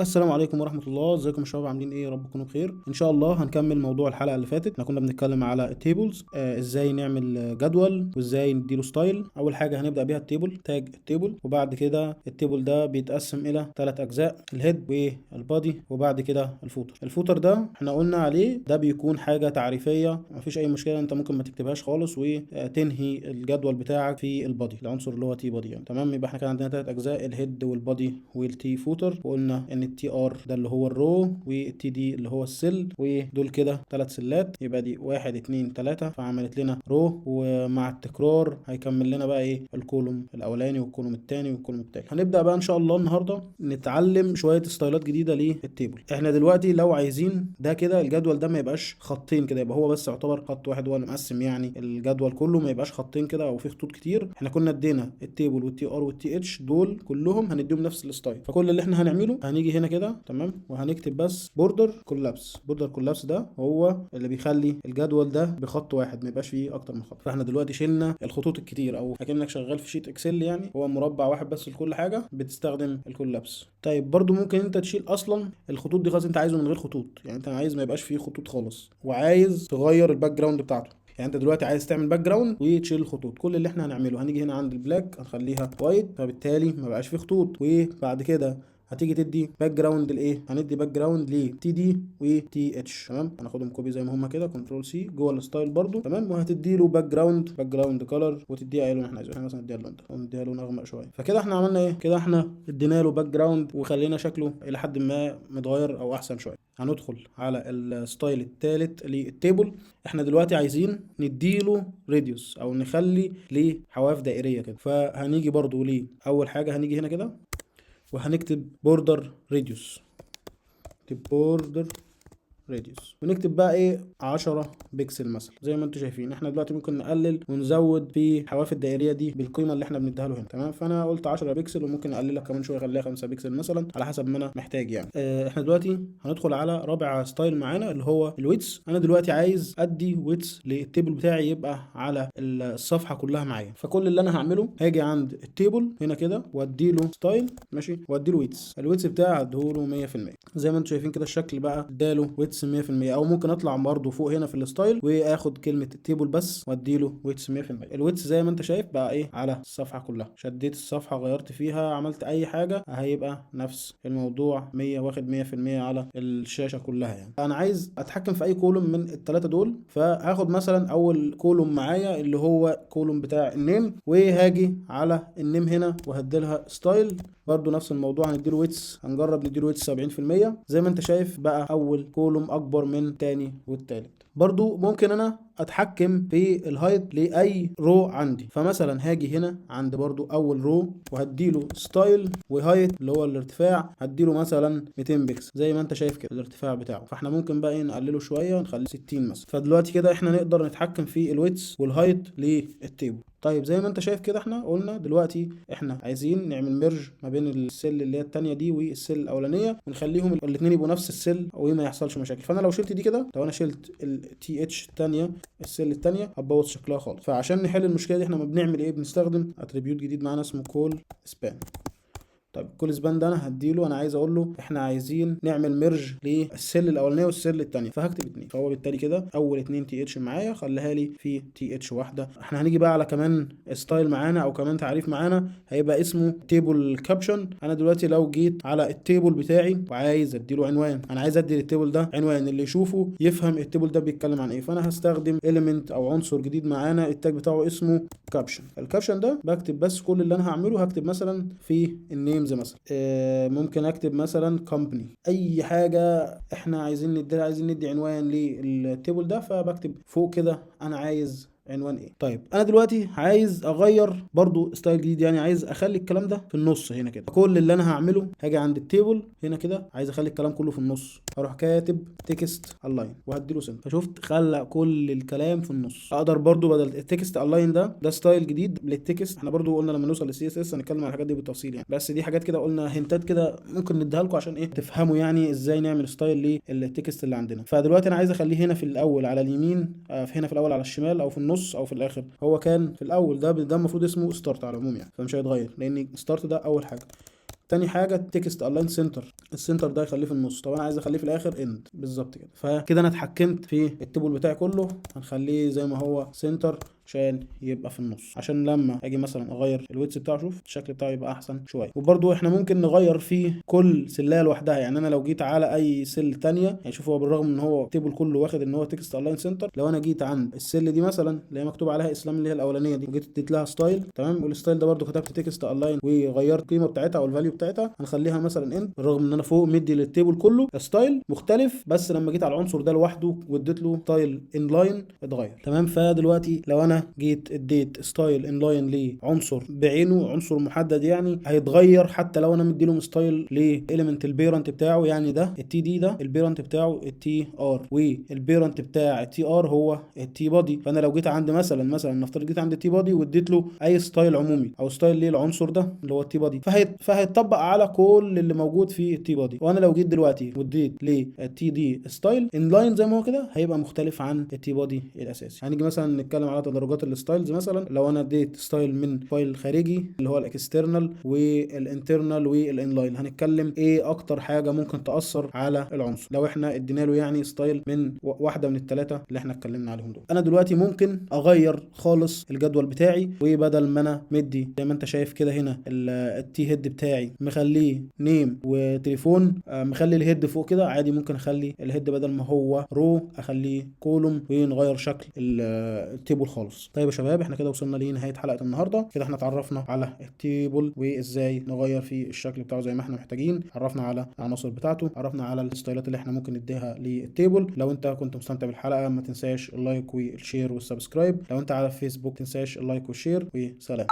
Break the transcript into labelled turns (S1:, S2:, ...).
S1: السلام عليكم ورحمة الله، ازيكم يا شباب؟ عاملين ايه؟ يا رب تكونوا بخير. ان شاء الله هنكمل موضوع الحلقة اللي فاتت. احنا كنا بنتكلم على ال tables، ازاي نعمل جدول وازاي نديله style. اول حاجة هنبدأ بيها ال table، tag ال table، وبعد كده ال table ده بيتقسم الى ثلاث اجزاء: ال head وال body وبعد كده ال footer. ال footer ده احنا قلنا عليه ده بيكون حاجة تعريفية، مفيش اي مشكلة، انت ممكن ما تكتبهاش خالص وتنهي الجدول بتاعك في ال body، العنصر اللي هو t body يعني. تمام، يبقى احنا كان عندنا ثلاث اجزاء: ال head وال body وال t footer. وقلنا ان ال tr ده اللي هو ال row، وال td اللي هو ال cell، ودول كده ثلاث cell ات، يبقى دي واحد اتنين تلاتة، فعملت لنا row. ومع التكرار هيكمل لنا بقى ايه؟ ال column الاولاني وال column الثاني وال column الثالث. هنبدا بقى ان شاء الله النهارده نتعلم شوية style ات جديدة لل table. احنا دلوقتي لو عايزين ده كده الجدول ده ما يبقاش خطين كده، يبقى هو بس يعتبر خط واحد، هو اللي مقسم يعني الجدول كله، ما يبقاش خطين كده او في خطوط كتير. احنا كنا ادينا ال table وال tr وال th، دول كلهم هنديهم نفس ال style. فكل اللي احنا هنعمله هنيجي هنا كده، تمام، وهنكتب بس border collapse. border collapse ده هو اللي بيخلي الجدول ده بخط واحد، ما يبقاش فيه اكتر من خط. فاحنا دلوقتي شلنا الخطوط الكتير، او اكنك شغال في sheet Excel، يعني هو مربع واحد بس لكل حاجه، بتستخدم ال collapse. طيب، برضو ممكن انت تشيل اصلا الخطوط دي خالص، انت عايزه من غير خطوط، يعني انت عايز ما يبقاش فيه خطوط خالص، وعايز تغير ال background بتاعته، يعني انت دلوقتي عايز تعمل background وتشيل الخطوط. كل اللي احنا هنعمله هنيجي هنا عند ال black هنخليها white، فبالتالي ما بقاش فيه خطوط. وبعد كده هتيجي تدي background لايه؟ هندي background ل td و th، تمام. هناخدهم copy زي ما هما كده، control C، جوه ال style برضو، تمام. وهتدي له background، background color، وتديه اي لون احنا عايزينه. احنا مثلا نديها اللون ده او نديها لون اغمق شويه. فكده احنا عملنا ايه؟ كده احنا ادينا له background وخلينا شكله الى حد ما متغير او احسن شويه. هندخل على ال style الثالث لل table. احنا دلوقتي عايزين نديله radius او نخلي ليه حواف دائريه كده. فهنيجي برضو ليه، اول حاجة هنيجي هنا كده وهنكتب border radius، نكتب border radius ونكتب بقى ايه؟ 10 بكسل مثلا. زي ما انتم شايفين، احنا دلوقتي ممكن نقلل ونزود في حواف الدائريه دي بالقيمة اللي احنا بنديها له هنا، تمام. فانا قلت 10 بكسل، وممكن اقللها كمان شويه، اخليها 5 بكسل مثلا، على حسب ما انا محتاج يعني. احنا دلوقتي هندخل على رابع style معانا اللي هو ال width. انا دلوقتي عايز ادي width لل table بتاعي يبقى على الصفحة كلها معايا. فكل اللي انا هعمله هاجي عند ال table هنا كده وادي له style، ماشي، وادي له width. ال width بتاعي هديهوله 100%. زي ما انتم شايفين كده الشكل بقى اداله width 100%. او ممكن اطلع برضه فوق هنا في ال style واخد كلمة ال table بس وادي له width 100%. ال width زي ما انت شايف بقى ايه؟ على الصفحة كلها. شديت الصفحه، غيرت فيها، عملت اي حاجه، هيبقى نفس الموضوع 100، واخد 100% على الشاشة كلها. يعني انا عايز اتحكم في اي column من الثلاثة دول، فهاخد مثلا اول column معايا اللي هو column بتاع ال name، وهاجي على ال name هنا وهديلها style، برضو نفس الموضوع، هنديله width، هنجرب نديله width 70%. زي ما انت شايف بقى اول column اكبر من التاني والتالت. برضو ممكن انا اتحكم في ال height لاي row عندي، فمثلا هاجي هنا عند برضو اول row وهديله style و height اللي هو الارتفاع، هديله مثلا 200 بكسل. زي ما انت شايف كده الارتفاع بتاعه. فاحنا ممكن بقى ايه؟ نقلله شويه، نخليه 60 مثلا. فدلوقتي كده احنا نقدر نتحكم في ال width وال height لل table. طيب، زي ما انت شايف كده احنا قلنا دلوقتي احنا عايزين نعمل merge ما بين ال cell اللي هي التانية دي وال cell الاولانيه، ونخليهم الاثنين يبقوا نفس ال cell وما يحصلش مشاكل. فانا لو شلت دي كده، لو انا شلت ال th الثانيه، ال cell الثانية هتبوظ شكلها خالص. فعشان نحل المشكلة دي احنا ما بنعمل ايه؟ بنستخدم attribute جديد معانا اسمه colspan. طيب، colspan ده انا هديله، انا عايز اقول له احنا عايزين نعمل merge لل cell الاولانية وال cell الثانيه، فهكتب اتنين. فهو بالتالي كده اول اتنين th معايا خليها لي في th واحده. احنا هنيجي بقى على كمان style معانا او كمان تعريف معانا هيبقى اسمه table caption. انا دلوقتي لو جيت على ال table بتاعي وعايز اديله عنوان، انا عايز ادي لل table ده عنوان اللي يشوفه يفهم ال table ده بيتكلم عن ايه، فانا هستخدم element او عنصر جديد معانا ال tag بتاعه اسمه caption. ال caption ده بكتب بس، كل اللي انا هعمله هكتب مثلا في ال names مثلا، ممكن اكتب مثلا company، اي حاجة احنا عايزين ندي، عايزين ندي عنوان لل table ده، فبكتب فوق كده انا عايز عنوان ايه. طيب، انا دلوقتي عايز اغير برضو style جديد، يعني عايز اخلي الكلام ده في النص هنا كده. كل اللي انا هعمله هاجي عند ال table هنا كده، عايز اخلي الكلام كله في النص، هروح كاتب text align وهديله center. فشفت؟ خلى كل الكلام في النص. اقدر برضو بدل ال text align ده، ده style جديد لل text. احنا برضو قلنا لما نوصل لل CSS هنتكلم عن الحاجات دي بالتفصيل يعني، بس دي حاجات كده قلنا hint ات كده ممكن نديها لكم عشان ايه؟ تفهموا يعني ازاي نعمل style لل text اللي عندنا. فدلوقتي انا عايز اخليه هنا في الاول على اليمين، هنا في الاول على الشمال، او في النص، او في الاخر. هو كان في الاول، ده المفروض اسمه start على العموم يعني، فمش هيتغير لان start ده اول حاجه. تاني حاجة text align center، ال center ده يخليه في النص. طب انا عايز اخليه في الاخر end بالظبط كده. فكده انا اتحكمت في ال table بتاعي كله. هنخليه زي ما هو center عشان يبقى في النص، عشان لما اجي مثلا اغير ال width بتاعه، شوف الشكل بتاعه يبقى احسن شويه. وبرده احنا ممكن نغير فيه كل cell ايه لوحدها. يعني انا لو جيت على اي cell تانية، يعني شوف هو بالرغم ان هو table كله واخد ان هو text align center، لو انا جيت عند ال cell دي مثلا اللي هي مكتوب عليها اسلام، اللي هي الاولانية دي، وجيت اديت لها style، تمام، وال style ده برده كتبت text align وغيرت القيمة بتاعتها او ال value بتاعتها، هنخليها مثلا end، بالرغم ان انا فوق مدي لل table كله style مختلف، بس لما جيت على العنصر ده لوحده واديت له style inline اتغير. تمام. فدلوقتي لو انا جيت اديت style inline لعنصر بعينه، عنصر محدد يعني، هيتغير حتى لو انا مدي له style ل element ال parent بتاعه. يعني ده ال td ده ال parent بتاعه ال tr، وال parent بتاع ال tr هو ال tbody. فانا لو جيت عند مثلا نفترض جيت عند ال tbody واديت له اي style عمومي او style للعنصر ده اللي هو ال tbody، فهيتطبق على كل اللي موجود في ال tbody. وانا لو جيت دلوقتي واديت لل td style inline زي ما هو كده، هيبقى مختلف عن ال tbody الاساسي. هنيجي مثلا نتكلم على تدرجات ال styles. مثلا لو انا اديت style من file خارجي اللي هو ال external وال internal وال inline، هنتكلم ايه اكتر حاجة ممكن تاثر على العنصر لو احنا ادينا له يعني style من واحدة من الثلاثة اللي احنا اتكلمنا عليهم دول. انا دلوقتي ممكن اغير خالص الجدول بتاعي، وبدل ما انا مدي زي ما انت شايف كده هنا ال t head بتاعي مخليه name وتليفون، مخلي ال head فوق كده، عادي ممكن اخلي ال head بدل ما هو row اخليه column، ونغير شكل ال table خالص. طيب يا شباب، احنا كده وصلنا لنهاية حلقة النهارده. كده احنا اتعرفنا على ال table وازاي نغير في الشكل بتاعه زي ما احنا محتاجين، عرفنا على العناصر بتاعته، عرفنا على ال styleات اللي احنا ممكن نديها لل table. لو انت كنت مستمتع بالحلقة ما تنساش ال like وال share وال subscribe. لو انت على فيسبوك تنساش ال like وال share، وسلام.